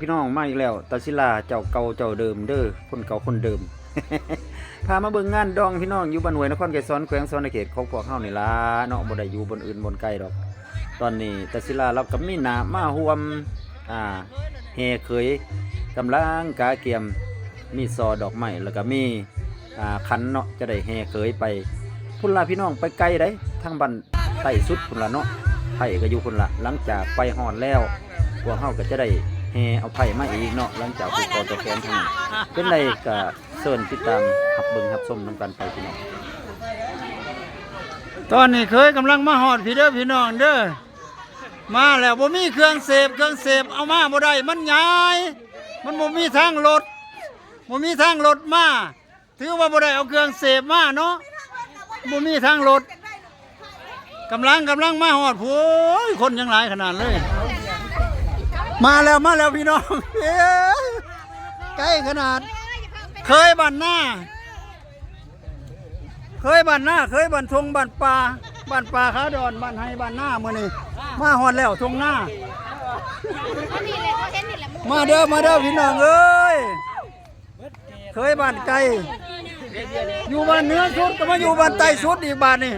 ພີ່ນ້ອງ ມາອີກແລ້ວ ຕາສິລາເຈົ້າເກົ່າເຈົ້າເດີມເດີ ຄົນເກົ່າຄົນເດີມ ພາມາເບິ່ງງານດອງພີ່ນ້ອງ ຢູ່ບ້ານຫ້ວຍນະຄອນໄກສອນ ແຂວງສະຫວັນນະເຂດຂອງພວກເຮົານີ້ລະເນາະ ບໍ່ໄດ້ຢູ່ບ່ອນອື່ນບ່ອນໄກດອກ. ຕອນນີ້ຕາສິລາລາວກໍມີໜ້າມາຮ່ວມ ອ່າ ແຫ່ເຂີຍ ກຳລັງກະກຽມ ມີຊໍດອກໄມ້ ແລ້ວກໍມີ ອ່າ ຂັນເນາະ ຈະໄດ້ແຫ່ເຂີຍໄປພຸ້ນລະພີ່ນ້ອງ ໄປໄກໃດ໋ ທາງບ້ານໃຕ້ສຸດພຸ້ນລະເນາະ ໄພ້ກໍຢູ່ພຸ້ນລະ. ຫຼັງຈາກໄປຮອດແລ້ວ ພວກເຮົາກໍຈະໄດ້ແຫ່ເອົາໄພ້ມາອີກເນາະ ຫຼັງຈາກຜູກຄໍຕໍ່ແຂນທັງນັ້ນ. ເປັນໃດກໍເຊີນຕິດຕາມຮັບເບິ່ງຮັບຊົມນຳກັນໄປພີ່ນ້ອງ. ຕອນນີ້ເຂີຍກຳລັງມາຮອດພີ້ເດີພີ່ນ້ອງເດີ ມາແລ້ວ ບໍ່ມີເຄື່ອງເສບ ເຄື່ອງເສບເອົາມາບໍ່ໄດ້ ມັນໃຫຍ່ ມັນບໍ່ມີທາງລົດ ບໍ່ມີທາງລົດມາ ຖືວ່າບໍ່ໄດ້ເອົາເຄື່ອງເສບມາເນາະ ບໍ່ມີທາງລົດ. ກຳລັງ ກຳລັງມາຮອດ ໂອ້ຍ ຄົນຍັງຫຼາຍຂະໜາດເລີຍ. ມາແລ້ວ ມາແລ້ວພີ່ນ້ອງ ເອີ ໃກ້ຂະໜາດ ເຂີຍບ້ານນາ ເຂີຍບ້ານນາ ເຂີຍບ້ານທົ່ງ ບ້ານປ່າ ບ້ານປ່າຂາດອນ ບ້ານໄຮ່ບ້ານນາ ມື້ນີ້ມາຮອດແລ້ວທົ່ງນາ. ມາເດີ ມາເດີພີ່ນ້ອງເອີຍ ເຂີຍບ້ານໄກ ຢູ່ບ້ານເໜືອສຸດກໍມາຢູ່ບ້ານໃຕ້ສຸດອີກບາດນີ້.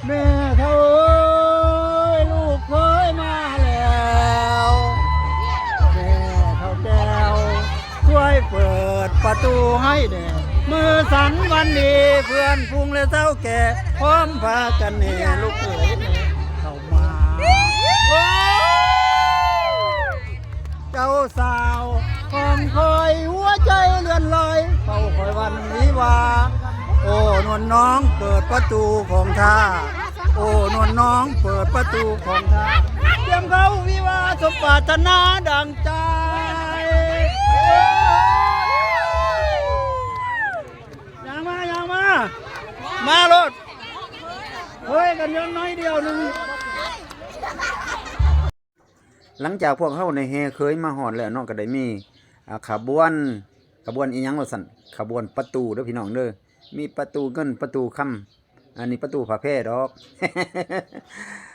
ແມ່ເຖົ້າເອີຍ ລູກເຂີຍມາແລ້ວ ແມ່ເຖົ້າແກ້ວ ຊ່ວຍເປີດປະຕູໃຫ້ແດ່ ມື້ສັນວັນດີ ເພື່ອນຝູງແລະເຖົ້າແກ່ ພ້ອມພາກັນແຫ່ລູກເຂີຍເຂົ້າມາ. ເຈົ້າສາວຂອງຂ້ອຍ ຫົວໃຈເລື່ອນລອຍ ເຝົ້າຄອຍວັນວິວາ ໂອ້ ນວນນ້ອງເປີດປະຕູຂອງຂ້າ ໂອ້ ນວນນ້ອງເປີດປະຕູຂອງຂ້າ ຕຽມເຂົ້າວິວາ ສົມປາດຖະໜາດັ່ງໃຈ. ຍ່າງມາ ຍ່າງມາ ມາໂລດ ເຮີ້ຍ ກັນຍ້ອນໜ້ອຍດຽວໜຶ່ງ. ຫຼັງຈາກພວກເຮົາໄດ້ແຫ່ເຂີຍມາຮອດແລ້ວເນາະ ກໍໄດ້ມີ ອ່າ ຂະບວນ ຂະບວນອີ່ຫຍັງວ່າຊັ້ນ ຂະບວນປະຕູເດີພີ່ນ້ອງເດີ ມີປະຕູເງິນປະຕູຄຳ ອັນນີ້ປະຕູຜ້າແພດອກ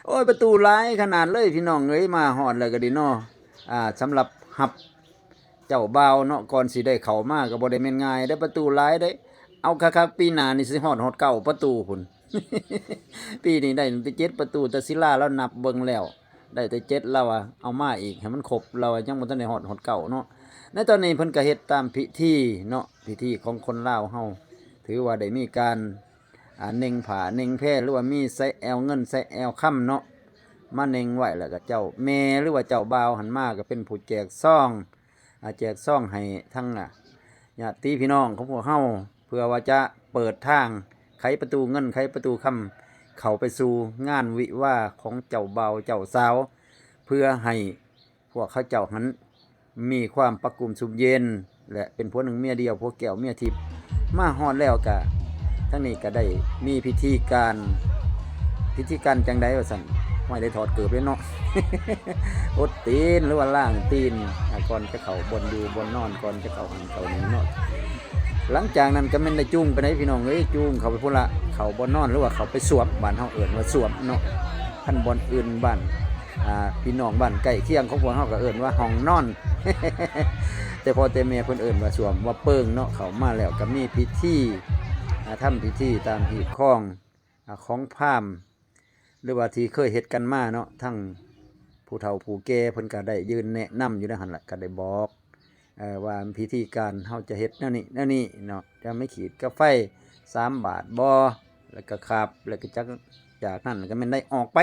ໂອ້ຍ ປະຕູຫຼາຍຂະໜາດເລີຍພີ່ນ້ອງເອີຍ ມາຮອດແລ້ວກໍດີເນາະ ອ່າ ສຳລັບຮັບ ເຈົ້າບ່າວເນາະ ກ່ອນຊິໄດ້ເຂົ້າມາກໍບໍ່ໄດ້ແມ່ນງ່າຍເດ້ ປະຕູຫຼາຍເດ້ ເອົາຄັກໆ ປີໜ້ານີ້ຊິຮອດ ຮອດເກົ້າປະຕູພຸ້ນ ປີນີ້ໄດ້ຕັ້ງແຕ່ເຈັດປະຕູ ແຕ່ສິລາລາວນັບເບິ່ງແລ້ວ ໄດ້ແຕ່ເຈັດ ລາວວ່າເອົາມາອີກໃຫ້ມັນຄົບ ລາວວ່າຍັງບໍ່ທັນໄດ້ຮອດ ຮອດເກົ້າເນາະ. ໃນຕອນນີ້ເພິ່ນກໍເຮັດຕາມພິທີເນາະ ພິທີຂອງຄົນລາວເຮົາ ຖືວ່າໄດ້ມີການ ອ່າ ເນັ່ງຜ້າເນັ່ງແພ ຫຼືວ່າມີໃສ່ແອວເງິນໃສ່ແອວຄຳເນາະ ມາເນັ່ງໄວ້ ແລ້ວກໍເຈົ້າແມ່ ຫຼືວ່າເຈົ້າບ່າວຫັ້ນມາ ກໍເປັນຜູ້ແຈກຊອງ ອ່າ ແຈກຊອງໃຫ້ທັງ ອ່າ ຍາດຕິພີ່ນ້ອງຂອງພວກເຮົາ ເພື່ອວ່າຈະເປີດທາງ ໄຂປະຕູເງິນ ໄຂປະຕູຄຳ ເຂົ້າໄປສູ່ງານວິວາຂອງເຈົ້າບ່າວເຈົ້າສາວ ເພື່ອໃຫ້ ພວກເຂົາເຈົ້າຫັ້ນມີຄວາມປະກຸມຊຸ່ມເຢັນ ແລະ ເປັນຜົວໜຶ່ງເມຍດຽວ ຜົວແກ້ວເມຍທິບ. ມາຮອດແລ້ວກະ ທາງນີ້ກະໄດ້ມີພິທີການ ພິທີການຈັ່ງໃດວ່າຊັ້ນ ຫ້ວຍ ໄດ້ຖອດເກີບເດ້ເນາະ ອົດຕີນ ຫຼືວ່າລ້າງຕີນ ອ່າ ກ່ອນຈະເຂົ້າບ່ອນຢູ່ບ່ອນນອນ ກ່ອນຈະເຂົ້າຫັ້ນເຂົ້ານີ້ເນາະ. ຫຼັງຈາກນັ້ນກະແມ່ນໄດ້ຈູງໄປໃດພີ່ນ້ອງເອີຍ ຈູງເຂົ້າໄປພຸ້ນລະ ເຂົ້າບ່ອນນອນ ຫຼືວ່າເຂົ້າໄປສວມ ບ້ານເຮົາເອີ້ນວ່າສວມເນາະ ຄັນບ່ອນອື່ນບ້ານ ອ່າ ພີ່ນ້ອງບ້ານໃກ້ຄຽງຂອງພວກເຮົາກໍເອີ້ນວ່າຫ້ອງນອນ ແຕ່ພໍ່ແຕ່ແມ່ເພິ່ນເອີ້ນວ່າສວມ ວ່າເປິງເນາະ. ເຂົ້າມາແລ້ວກໍມີພິທີ ອ່າ ທຳພິທີຕາມຮີດຄອງ ອ່າ ຂອງພາມ ຫຼືວ່າທີ່ເຄີຍເຮັດກັນມາເນາະ. ທັງຜູ້ເຖົ້າຜູ້ແກ່ເພິ່ນກໍໄດ້ຢືນແນະນຳຢູ່ໃນຫັ້ນລະ ກໍໄດ້ບອກ ເອີ ວ່າພິທີການເຮົາຈະເຮັດແນວນີ້ແນວນີ້ເນາະ ຈະມີຂີດກາໄຟສາມບາດບໍ່ ແລ້ວກໍຄາບ ແລ້ວກໍຈາກ ຈາກນັ້ນກໍແມ່ນໄດ້ອອກໄປ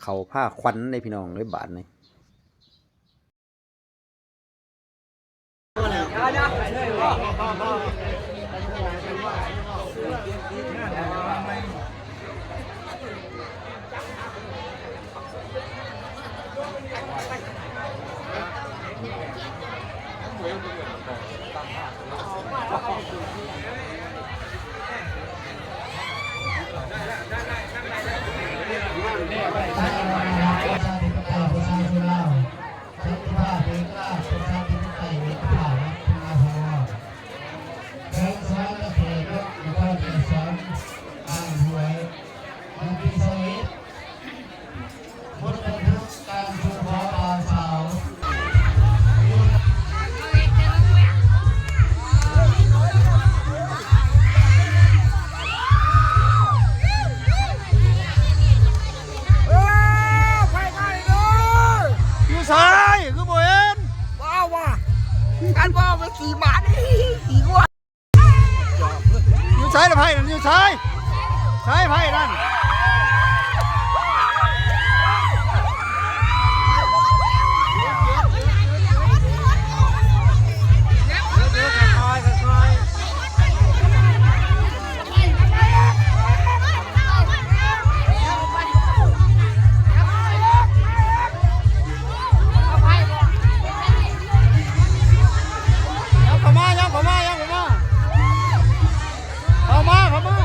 ເຂົ້າພາຂວັນເດ້ພີ່ນ້ອງເອີຍ ບາດນີ້. ໃສລະໄພນັ້ນ ຢູ່ໃສ? ໃສໄພນັ້ນ? ຍັບເຂົ້າມາ ຍັບເຂົ້າມາ ຍັບເຂົ້າມາ ເຂົ້າມາ ເຂົ້າມາ.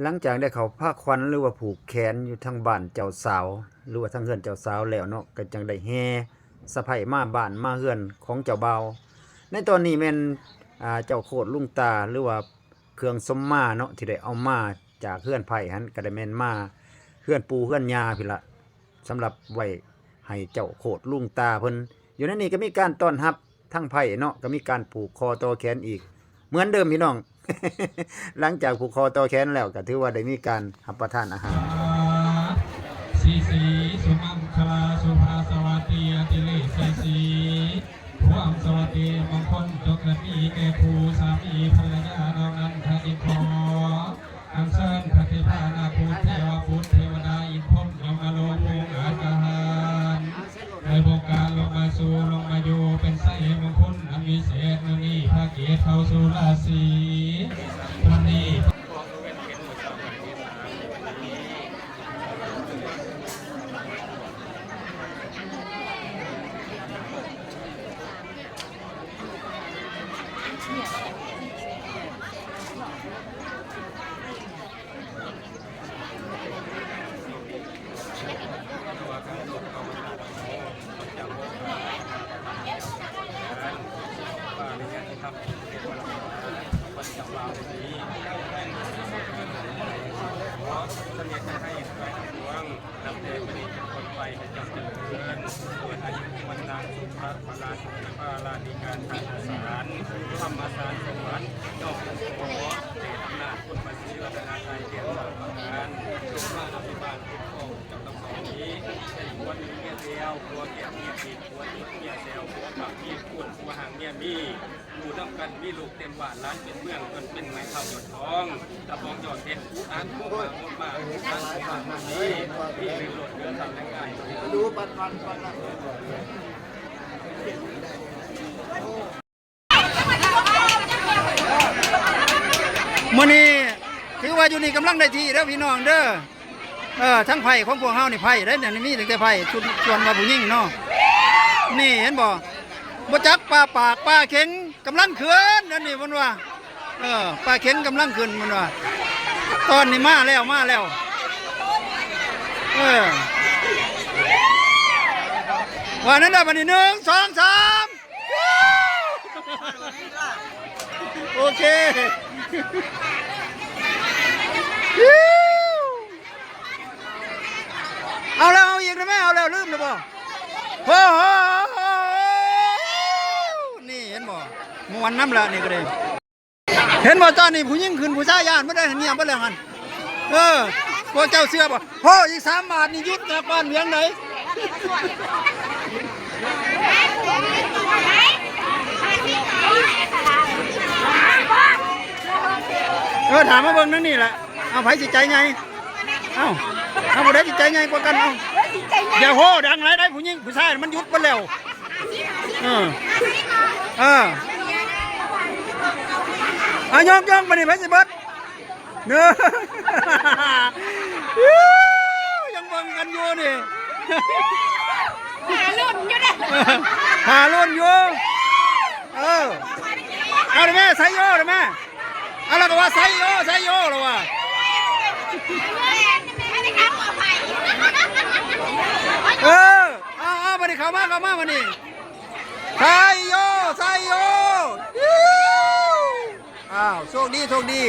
ຫຼັງຈາກໄດ້ເຂົ້າພາຂວັນ ຫຼືວ່າຜູກແຂນຢູ່ທາງບ້ານເຈົ້າສາວ ຫຼືວ່າທາງເຮືອນເຈົ້າສາວແລ້ວເນາະ ກໍຈັ່ງໄດ້ແຫ່ສະໃພ້ມາບ້ານມາເຮືອນຂອງເຈົ້າບ່າວ. ໃນຕອນນີ້ແມ່ນ ອ່າ ເຈົ້າໂຄດລຸງຕາ ຫຼືວ່າເຄື່ອງສົມມາເນາະ ທີ່ໄດ້ເອົາມາຈາກເຮືອນໃພ້ຫັ້ນ ກໍໄດ້ແມ່ນມາເຮືອນປູ່ເຮືອນຍ່າພີ້ລະ ສຳລັບໄວ້ໃຫ້ເຈົ້າໂຄດລຸງຕາເພິ່ນ. ຢູ່ໃນນີ້ກໍມີການຕ້ອນຮັບ ທັງໃພ້ເນາະ ກໍມີການຜູກຄໍຕໍ່ແຂນອີກເໝືອນເດີມພີ່ນ້ອງ. ຫຼັງຈາກຜູກຄໍຕໍ່ແຂນແລ້ວ ກໍຖືວ່າໄດ້ມີການຮັບປະທານອາຫານ. ສີສີສຸມັງຄະລາ ສຸພາສະວັດດີ ອະຕິເລກໄຊສີ ຄວາມສະຫວັດດີມຸງຄຸນ ຈົ່ງເກີດມີແກ່ຄູ່ສາມີພັນລະຍາ ນອກນັ້ນທາງອີກຂໍ ອັນເຊີນພະເທວານາຄູດ ເທວະບຸດ ເທວະດາ ອິນພົມ ຍົມມະໂລ ພົງອາການ ໃນວົງການລົງມາສູ່ ລົງມາຢູ່ ເປັນໄຊມຸງຄຸນອັນວິເສດ ມື້ນີ້ພະເກດເຂົ້າສູ່ລາສີ ວັນນີ້ ນັບແຕ່ບັດນີ້ເປັນຕົ້ນໄປ ໃຫ້ເຈົ້າຈະເລີນ ດ້ວຍອາຍຸວັນນະ ສຸຂະພະລາ ສຸຂະພາລາ ມີການທານສານ ທຳມະສານສະຫວັນ ນອກຂໍແດ່ອຳນາດຄຸນພະສີລັດຕະນະໄຕ ແກ່ສາມປະການ ຈົ່ງມາອະພິບານຄຸ້ມຄອງເຈົ້າທັງສອງນີ້ ໃຫ້ຜົວມີເມຍແຊວ ຜົວແກ້ວເມຍເພັດ ຜົວຈິກເມຍແຊວ ຜົວປາກເມຍຂຸ້ນ ຜົວຮ່າງເມຍມີ ຢູ່ນຳກັນມີລູກເຕັມບ້ານ ຫຼານເຕັມເມືອງ ຈົນເປັນໄມ້ເຖົ້າຍອດທອງ ຕະບອງຍອດເພັດ ອຸອາດງົບມາງົບມາ ອຸອາດງົບມາງົບດີ ມີເຮືອນລົດເຮືອນຊານແລະງ່າຍ ດູປັນວັນປັນນະ. ມື້ນີ້ຖືວ່າຢູ່ນີ້ກຳລັງໄດ້ທີ່ເດີພີ່ນ້ອງເດີ. ເອີ ທັງໄພ້ຂອງພວກເຮົານີ້ໄພ້ເດ້ ນີ້ມີຕັ້ງແຕ່ໄພ້ ສ່ວນວ່າຜູ້ຍິງເນາະ ນີ້ເຫັນບໍ່? ບໍ່ຈັກປາປາກປາເຂັງກຳລັງຂຶ້ນ ອັນນີ້ເພິ່ນວ່າ ເອີ ປາເຂັງກຳລັງຂຶ້ນເພິ່ນວ່າ ຕອນນີ້ມາແລ້ວ ມາແລ້ວ ເອີ ວ່ານັ້ນເດີ ບັດນີ້ ໜຶ່ງ ສອງ ສາມ ໂອເຄ ເອົາແລ້ວ ເອົາອີກໄດ້ໄໝ? ເອົາແລ້ວ ລືມແລ້ວບໍ່? ໂອ້ໂຫ ນີ້ເຫັນບໍ່? ມ່ວນນຳລະ ນີ້ກໍໄດ້ ເຫັນບໍ່? ຕອນນີ້ຜູ້ຍິງຂຶ້ນ ຜູ້ຊາຍຢ້ານໝົດເດ້ ງຽບໝົດແລ້ວຫັ້ນ. ເອີ ພວກເຈົ້າເຊື່ອບໍ່? ໂອ້ ອີກສາມບາດນີ້ຢຸດແລ້ວ ບ້ານເມືອງໃດ. ເອີ ຖາມມາເບິ່ງນັ້ນນີ້ແຫຼະ. ເອົາ ໃຜຊິໃຈໃຫຍ່? ເອົາ ເອົາ ຜູ້ໃດຊິໃຈໃຫຍ່ກວ່າກັນ? ເອົາ ຢ່າໂຫດັງຫຼາຍໄດ໋ ຜູ້ຍິງຜູ້ຊາຍມັນຢຸດເບິດແລ້ວ. ເອີ ເອີ ເອົາ ຍົກໆ ບາດນີ້ໃຜຊິເບິດ? ເນີ ຍັງເບິ່ງກັນຢູ່ນີ້ ຫາລຸ້ນຢູ່ເດ້ ຫາລຸ້ນຢູ່. ເອີ ເອົາເດ້ແມ່ ໄຊໂຍເດ້ແມ່. ເອົາ ລາວກໍວ່າໄຊໂຍ ໄຊໂຍ ລາວວ່າ. ເອີ ເອົາ ເອົາ ບາດນີ້ເຂົ້າມາ ເຂົ້າມາບາດນີ້. ໄຊໂຍ ໄຊໂຍ. ອ້າວ ໂຊກດີ ໂຊກດີ.